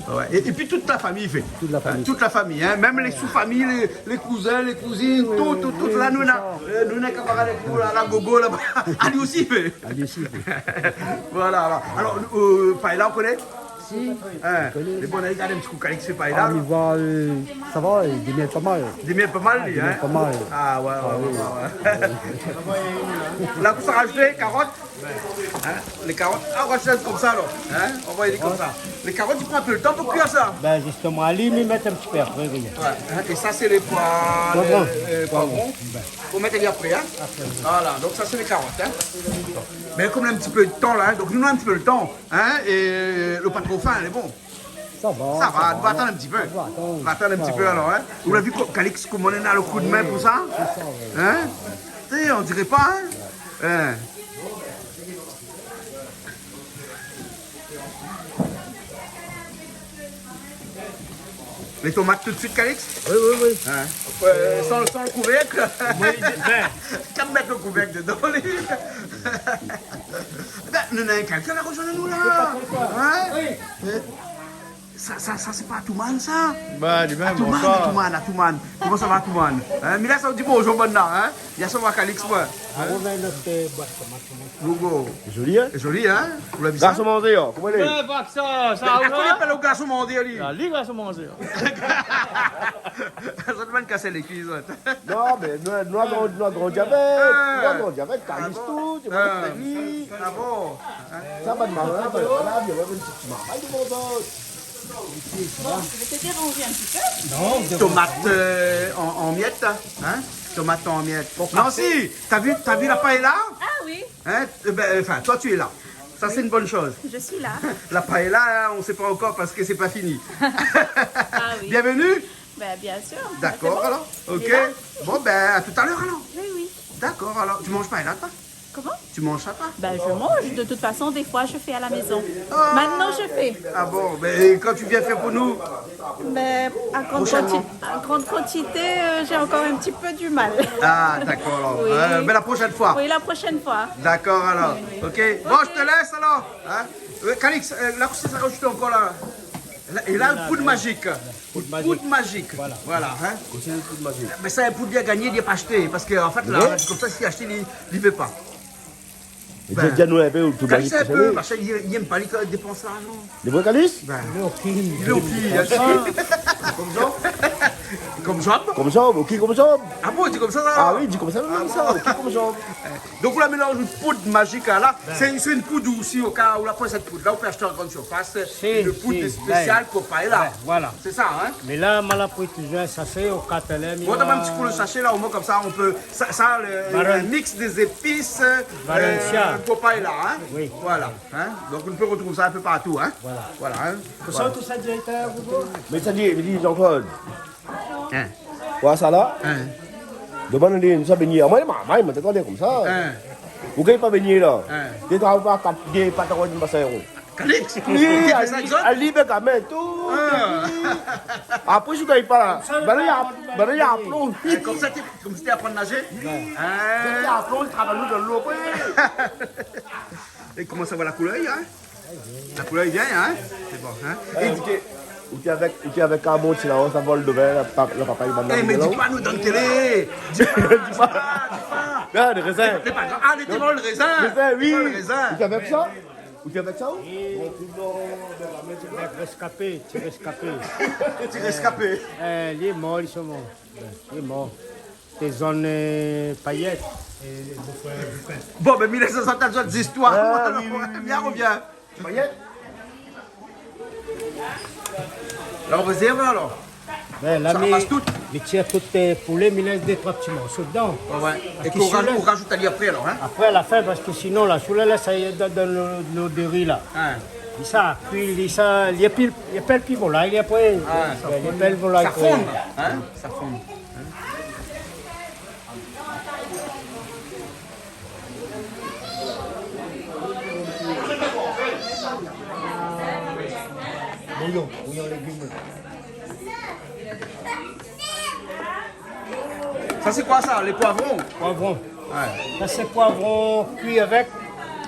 Ouais, ouais. É, épi tout la famiy i fé. Tout la famiy. Hein, tout la famiy, hein. Mèm lé sou-famiy, lé, lé kouzin, lé kouzine, tout, tout, tout. Oui, oui, la, nou néna, euh, nou néna in kamarad avèk nou la, la Gogo laba. Ali osi i fé. Ali osi i fé. Voilà, alor. Alor, euh, paella, ou koné ? Si, hein, mi koné. Mé bon, alé gard in ti kou Calix i fé paella, alor. Ah, mi voi, euh, sa va, euh, dé mièl pa mal. Dé mièl pa mal, li, hein ? Ah, dé mièl pa mal. Ah, ouais, ouais, ouais, ouais. La, pou sa rajout karot. Hein ? Lé karot. Ah, ou va fé konmsa, alor. Hein ? Ou va fé konmsa. Lé karot, i pran in pé le tan pou kuir, sa. Ben, zistoman, ali, mi mèt in ti pé apré, oui. Ouais, hein, é sa, sé lé poi, poi bron. Poi bron. Fo mèt ali apré, hein ? Apré, oui. Voilà, donk sa, sé lé karot, hein. Mé konm néna in ti pé le tan, la, hein, donk nou néna in ti pé le tan. Hein, é lé pa tro fin, lé bon. Sa va, sa va, nou va atann in ti pé. Nou va atann in ti pé, alor, hein. Ou la vi, Calix, koman li néna le koudmin pou sa ? Sé sa, ouais. Hein ? Té, on diré pa, hein ? Hein ? Lé tomat tout suit, Calix ? Oui, oui, oui. Hein ? Euh, san, san le kouvèrk. Oui, ben. Kan mèt le kouvèrk dedan, li. Ben, nou néna kèlkin la rozoinn anou, la. Hein ? Oui. Sa, sa, sa, sé pa Atoumane, sa ? Bah, li mèm, Atoumane, ankor. Atoumane, Atoumane. Koman sa va, Atoumane ? Hein ? Mé la, sa di bonjour, banna, hein ? Yèr soir, Calix, moin. Hein ? Logo. Zoli, hein ? Zoli, hein ? Ou la vi sa ? Garson manzèr, koman i lé ? Ouais, pa ke sa, sa, mé akoz li apèl aou garson manzèr, li ? Ah, li, garson manzèr. Sa té va kas lé kui, sa. Non, mé nou, nou la gran-, nou la grandi avèk. Ah. Nou la grandi avèk Calix, tout, tu vois, Freddy. Ah bon ? Sa, bann marin, ben, voilà, bien, ouais, in ti, ti marmay devan zot. Bon, je vais te déranger un petit peu. Non, dérange pas. Tomat, euh, an, an mièt, hein ? Tomat an mièt. Non, si, t'as vu, t'as vu la paella ? Ah oui. Hein ? Eh ben, enfin, toi, tu es là. Ça, c'est une bonne chose. Oui. Je suis là. La paella, hein, on sait pas encore parce que c'est pas fini. Ah oui. Bienvenue. Ben, bien sûr. D'accord, alors. Ben, c'est bon. Ok. Il est là. Bon, ben, à tout à l'heure, alors. Oui, oui. D'accord, alors. Tu manges paella, toi ? Comment ? Tu manges ça, toi ? Ben, je mange. De toute façon, des fois, je fais à la maison. Ah. Maintenant, je fais. Ah bon, mais quand tu viens faire pour nous ? Mais à grande quanti-, prochainement. À grande quantité, euh, j'ai encore un petit peu du mal. Ah, d'accord, alors. Oui. Euh, mais la prochaine fois. Oui, la prochaine fois. D'accord, alors. Oui. Ok. Bon, je te laisse, alors. Hein ? Euh, Calix, euh, la, kosa ou la azout ankor la ? La, é la, poud mazik. Poud mazik. Poud mazik. Voilà. Voilà, hein. Kosa poud mazik ? Mé sa, poud li la gingné, li la pa ashté. Parske, an fèt, la, konmsa, si ashté, li, li vé pa. Mé di, di anou in pé, poud mazik, kosa i lé ? Calix, in pé, machin, li, li èm pa, li, kan i dépans larzan. Lé vré, Calix ? Ben, li lé OK, hein. Konm Job ? Konm Job ? Konm Job, OK konm Job. Ah bon, i di konmsa, sa ? Ah oui, i di konmsa, mèm sa, OK konm Job. Donk, ou la mélanz in poud mazik, la. Ben. Sé, sé in poud osi, o ka ou la pran sèt poud-la, ou pé ashté an grann sirfas, in poud spésial pou paella. Si, si, ben. Ouais, voilà. Sé sa, hein ? Mé la, ma la pran touzour in sashé o kat L M. Bon, ou la mèm in ti kou le sashé, la, omoin konmsa, on peut, sa, sa, le, un mix des épices, euh, Valencia. Pou paella, hein ? Oui. Voilà, hein ? Donk, on peut retrouver ça un peu partout, hein ? Voilà. Voilà, hein ? Kosa tout sa, direktèr, ou ? Mé sa di, mé di, Jean-Claude. Hein ? Wa sa la ? Hein ? Demann ali, nou sa bengné. Amoin, ma, ma, ma té koné konmsa. Hein ? Ou gingn pa bengné la ? Hein ? Dé, troi, kat, dé, pa, troi, in, pa, sink, on. Calix ? Oui, ali, ali, ben, kanmèm, tout. Ah. Apré, si ou gingn pa la, ben la, li a, ben la, li a plon. Hein, konmsa, té, konmsa té aprann nazé ? Hein ? Li a plon, li travay dan lo, apré. É koman sa va la koulèr, hein ? La koulèr lé bien, hein ? Sé bon, hein ? É, OK. Ou té avèk, ou té avèk Carbon, sé la, sa vol de vèr, la, pa, la, papa, li va... Eh, mé di pa nou dan télé. Di pa, di pa, di pa. Non, de rézin. Sé pa grav. Ah, li té vol rézin. Rézin, oui. Té vol rézin. Ou té avèk sa ? Ou té avèk sa, ou ? Ti réskapé, ti réskapé. Ti réskapé. Eh, li lé mor, li lé mor. Li lé mor. Té zone, eh, Payet. Bon, mé mi lès sa, sa, ta zot zistoir. Ah, oui, oui, oui, oui. Bien, revien. Payet. La, ou rézèrv, alor. Ben, la, sa mi ramas tout. Mi tir tout, eh, poulé, mi lès dé, troi ti morso dedan. Ouais, ouais. Parske... É k'ou raj-, ou rajout ali apré, alor, hein ? Apré, a la fin, parske sinon, la, sou la, la, sa i lé dan, dan lo, lo de ri, la. Hein. Li sa kui, li sa, li apèl, li apèl pi volay, li apré. Ah, ben, li apèl volay sa apré. Fon, hein ? Sa fon. Bouyon, bouyon légim. Sa, sé koi sa, lé poivron ? Poivron. Ouais. Sa, sé poivron kui avèk.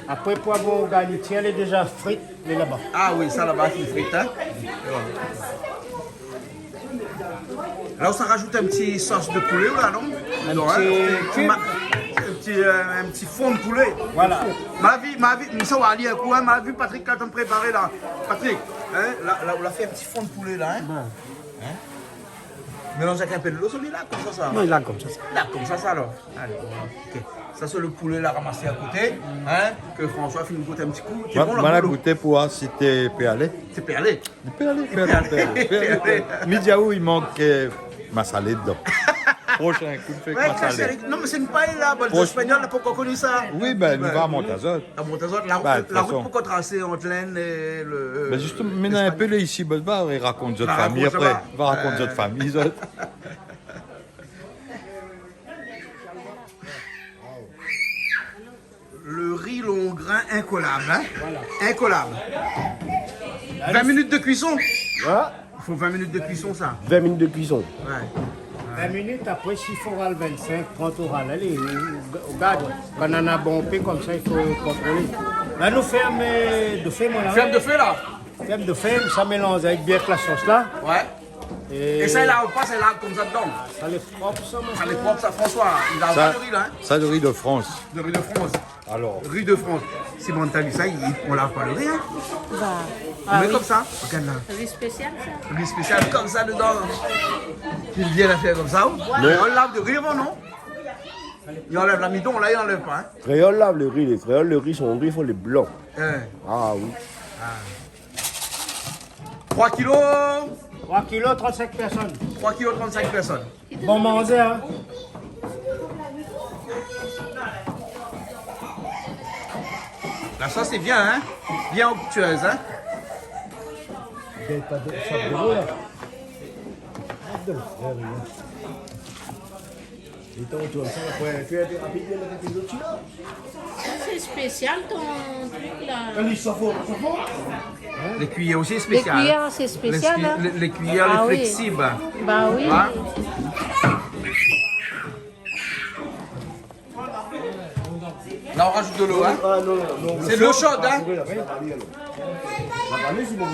Apré, poivron garnitir, lé déza frit, lé laba. Ah oui, sa laba, sé frit, hein ? La, ou sa rajout in ti sos de poulé, la, non ? In ti, in ti, euh, in ti fon de poulé. Voilà. Ma vi, ma vi, mi sa, ou va ali in kou, hein, ma vi Patrick la tann préparé, la. Patrick, hein, la, la, ou la fé in ti fon de poulé, la, hein ? Hein ? Mélanz avèk in pé de lo, soli la, konmsa, sa. Non, la, konmsa, sa. La, konmsa, sa, alor. Alé, bon, OK. Sa, sé lo poulé la ramasé a koté, hein, ke François fine gout in ti kou. Sé bon, la, la gout pou oir si té pé alé. Té pé alé. Li pé alé, li pé alé, li pé alé, li pé alé. Mi di aou, i mank, euh, masalé dedan. Proshin kou, fé masalé. Non, mé sé in pay la, bann Espagnol la pankor koni sa. Oui, ben, nou va mont azot. La mont azot, la rout, la rout pankor trasé ant l'Inde é le, euh, Espagne. Ben, zistoman, mé non, in pé la isi, ben, va rakont zot fami apré. Va rakont zot fami, zot. Le riz long grain incollable, hein ? Voilà. Incollable. Vingt minutes de cuisson ? Ouais. Il faut vingt minutes de cuisson, ça. Vingt minutes de cuisson. Ouais. Vingt minutes, apré, si fo ral vingt-cinq, trente, ou ral, alé, ou, ou gard. Kan néna bonpé konmsa, i fo kontrolé. La, nou fèrm, euh, de fé, moin, la. Fèrm de fé, la ? Fèrm de fé, sa mélanz avèk bien la sos, la. Ouais. É sa, i lav pa, sa i lav konmsa dedan. Sa lé prop, sa, mon frèr. Sa lé prop, sa, François. I lav pa lo ri, la, hein ? Sa, lo ri de France. Lo ri de France. Alor. Ri de France. Si bann ta vi sa, i, i, ou lav pa lo ri, hein ? Bah, ah oui. Ou mèt konmsa, rogard la. Ri spésial, sa. Ri spésial, konmsa dedan. Pi bien la fé konmsa, ou ? Mé ou lav lo ri avan, non ? I anlèv lamidon, la, i anlèv pa, hein ? Kréol lav lo ri, lé kréol, lo ri, son ri, fo lé blan. Hein. Ah oui. Ah. Troi kilo. Troi kilo, trente-cinq personnes. Troi kilo, trente-cinq personnes. Bon manzé, hein. La sos lé bien, hein. Bien onctueuse, hein. Gingn pa de, sa bril, la. Gard, frèr, la. É ton, ton, sa, apré, fé in pé rapid, la, fé in pé dolo, la. Sa, sé spésial, ton truk, la. Alé, sa fo, sa fo. Lé kuiyèr osi lé spésial. Lé kuiyèr, sé spésial, hein. Lé, lé kuiyèr, ah oui, lé fleksib. Bah oui. Hein ? La, ou rajout dolo, hein ? Ah, non, non, non. Sé dolo sho, hein ? La foré, la, la foré, sé, la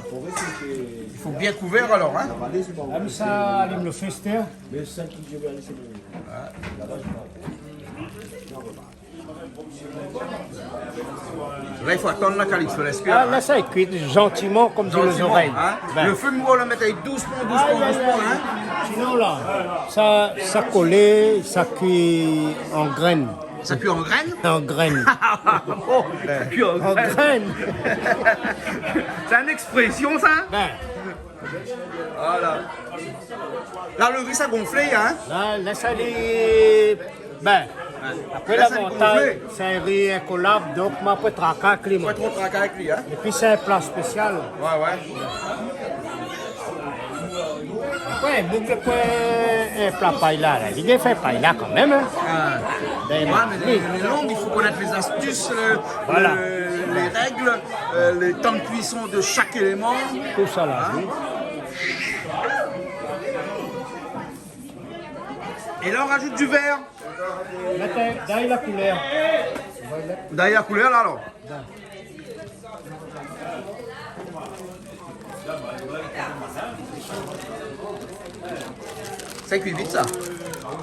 foré, sé, sé... I fo bien kouvèr, alor, hein ? La foré, sé pa... Ah, mé sa, alim lo fé, sé... Mé sèl ki di, alé, sé bon. Ouais. Laba, sé pa... Non, pa. La, i fo atann la, Calix, fo lès kui, ah, la, la, sa i kui zantiman, konm di lé zorèy. Zantiman, hein. Ben. Lo fé, nou va mèt ali dousman, dousman, dousman, hein. Sinon, la, sa, sa kolé, sa kui an grèn. Sa kui an grèn ? An grèn. Bon, sa kui an grèn. An grèn. Sé in éksprésyon, sa ? Ben. Voilà. La, lo ri sa gonflé, hein ? La, la, sa lé, ben, apré, lavantaz, sé in ri inkolab, donk, ma pa traka avèk li, moin. Pa tro traka avèk li, hein ? Épi, sé in pla spésial. Ouais, ouais. Apré, nou, sé koi, in pla paella, la. Li vien fé paella kanmèm, hein ? Ah. Ben, ouais, mé oui. Lé, lé lang, i fo konèt lé zastis, le, voilà, le, lé règ, euh, le tan de kuison de shak éléman. Tout sa, la, hein ? Oui. É la, ou rajout du vèr. La, té, done la koulèr. Dèryèr koulèr la, alor. Sa i kui vit, sa.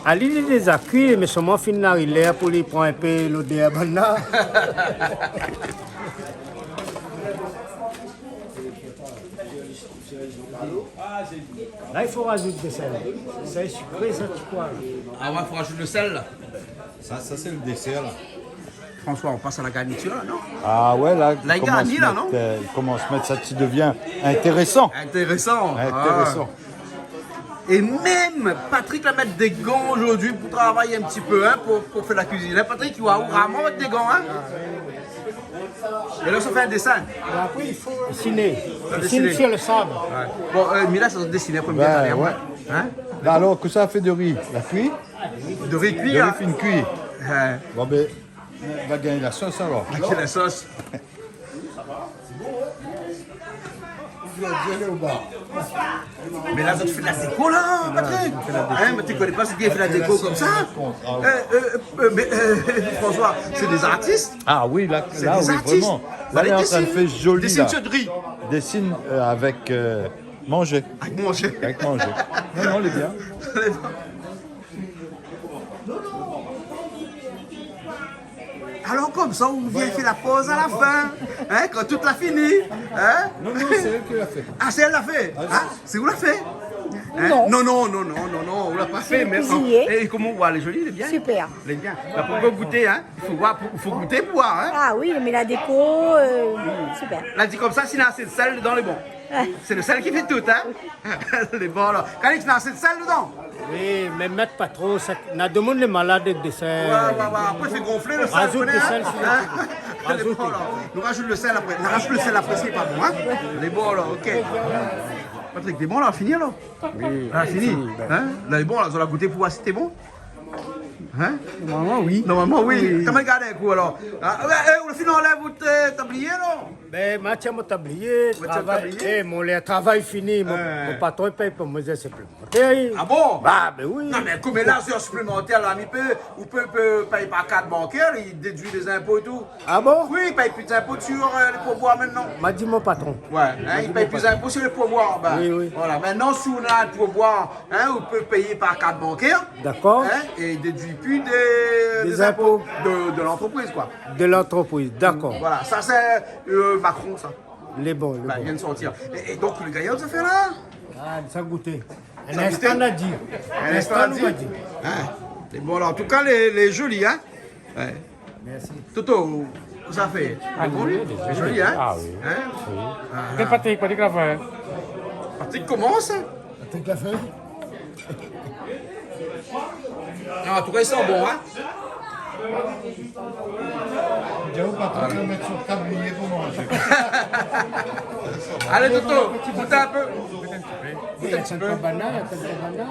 Ali, li déza kui, mé solman fine lari lèr pou li pran in pé lodèr bann la. La, i fo razout do sèl. Sa lé sikré, sa, ti kroi. Ah ouais, fo razout lo sèl, la. Sa, sa sé lo désèr, la. François, on passe à la garniture, là, non ? Ah ouais, la, la, i komans garni, la, mèt, non ? Euh, i komans mèt sa, i devien intérésan. Intérésan. Intérésan. Ah. É mèm Patrick la mèt dé gan zordi pou travay in ti pé, hein, pou, pou fé la kuizine. Hein, Patrick, i oi aou raman avèk dé gan, hein ? É la, sa fé in désin. Apré, i fo désiné. Désine sur le sable. Ouais. Bon, euh, Mila, sa désiné promié, ouais. Hein ? La, alor, kosa la fé do ri ? La kui ? Do ri kui, hein ? Do ri fine kui. Ouais. Bon, ben, va gingn la sos, alor. Va gingn la sos. Mé la, zot i fé la déko, la, Patrick. Hein, mé ou koné pa sak i fé la déko konmsa. Euh, euh, euh, mé, euh, François, sé dé zartis. Ah oui, la, la, oui, vréman. Sé dé zartis. La, lé antrin fé zoli, la. Désine sur do ri. Désine, euh, avèk, euh, manzé. Avèk manzé. Avèk manzé. Non, non, lé bien. Alor, konmsa, ou vien fé la poz a la fin, hein, kan tout la fini, hein ? Non, non, sé èl ki la fé. Ah, sé èl la fé ? Ah, non. Hein ? Sé ou la fé ? Hein ? Non. Non, non, non, non, ou la pa fé, mé, oh, é koman, ouais, lé zoli, lé bien. Super. Lé bien. La, pou gouté, hein ? I fo voir, pou, fo gouté pou voir, hein ? Ah oui, mé la déko, euh, super. La di konmsa, si na asé sèl dedan, lé bon. Sé lo sèl ki fé tout, hein ? Lé bon, la. Calix, na asé sèl dedan ? Oui, mé mèt pa tro, sa, na demoun lé malad avèk dé sèl. Ouais, ouais, ouais. Apré, fé gonflé lo sèl, razout lo sèl, si ou vé. Hein ? Lé bon, la. Nou razout lo sèl apré. Nou razout lo sèl apré, sé pa bon, hein ? Lé bon, la, OK. Patrick, lé bon, la, fini, la ? Oui, fini, ben. Hein ? La, lé bon, la, zot la gouté pou voir si té bon ? Hein ? Normalman, oui. Normalman, oui. Oui. Koman i gard in kou, alor ? Ah, euh, euh, ou la fine anlèv out, euh, tablié, non ? Ben, ma tir mon tablié, travay, eh, mon lèr travay fini, mon, mon patron i pèy pou moin zèr siplémantèr. Ah bon ? Bah, ben oui. Non, mé koméla, zèr siplémantèr, la, mi pé, ou pé, pé pèy par kart bankèr, i dédui lé zinpo é tou. Ah bon ? Oui, i pèy pi zinpo sur, euh, lé pourboir mintnan. Ma di mon patron. Ouais, hein, i pèy pi zinpo sur lé pourboir, ben, oui, oui. Voilà, mintnan, si ou na in pourboir, hein, ou pé péyé par kart bankèr. D'accord. Hein, é i dédui pi dé, dé zinpo de, de l'antrepriz, koi. De l'antrepriz, d'accord. Voilà, sa sé, euh, Macron, sa. Lé bon, lé bon. Bah, i vien de sortir. É, é donk, lé gayar, sa fé la ? Ah, sa gouté. In instan, la di. In instan, la di. Hein. Lé bon, la, an tou ka, lé, lé zoli, hein ? Ouais. Merci. Toto, kosa i fé ? Ah, lé bon, li ? Lé zoli, hein ? Ah oui. Hein ? Oui. Ah. Patrick, Patrick la fé. Patrick komans. Patrick la fé. Non, an tou ka, i san bon, hein ? Diaou, Patrick la mèt son tablié pou manzé. Alé, Toto, gout in pé. Gout in ti pé. Banana, banana.